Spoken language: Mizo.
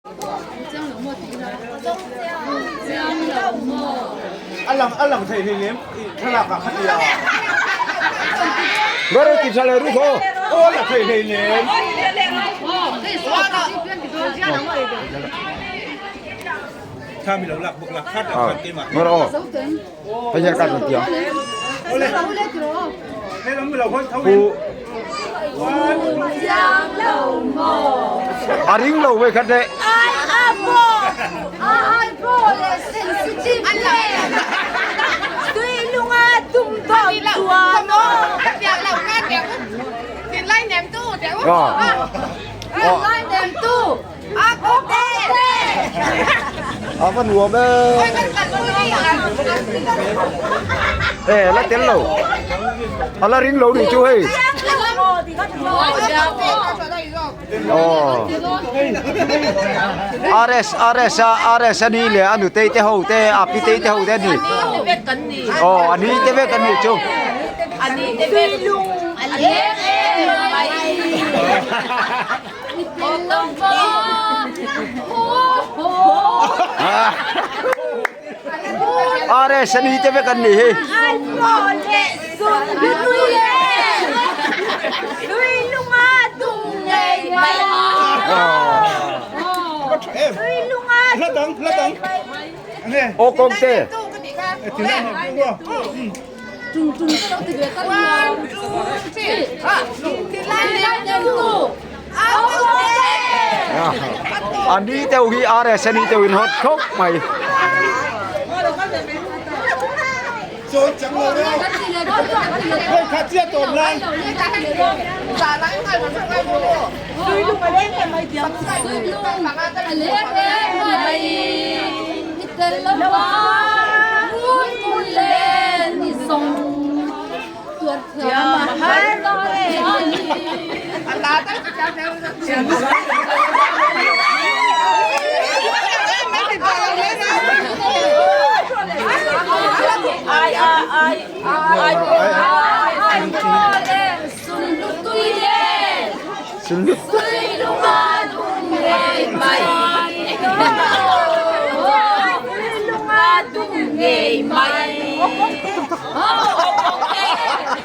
A lang a lang thei hleinem i thlalak ah khan ila. Ber ti tha le ru kho. Aw a lang thei hleinem. Tha mi lo lak bawk la khat ah khan keimah. Ngor aw. Hei hian kan tiang. Hei lam mi lo hawi tho Pu A ring lo ve khat le. A va nuam e. E la tel lo. A la ring lo nih chu hei. Aw. RS RS a RS a ni leh a nutei te ho te a pitei te ho te a ni. Aw a ni te vek an nih chu. RS a ni te vek an nih hi. Aw kawngte. A ni deuh hi RS a ni deuh in hawt khawp mai. Sunlu.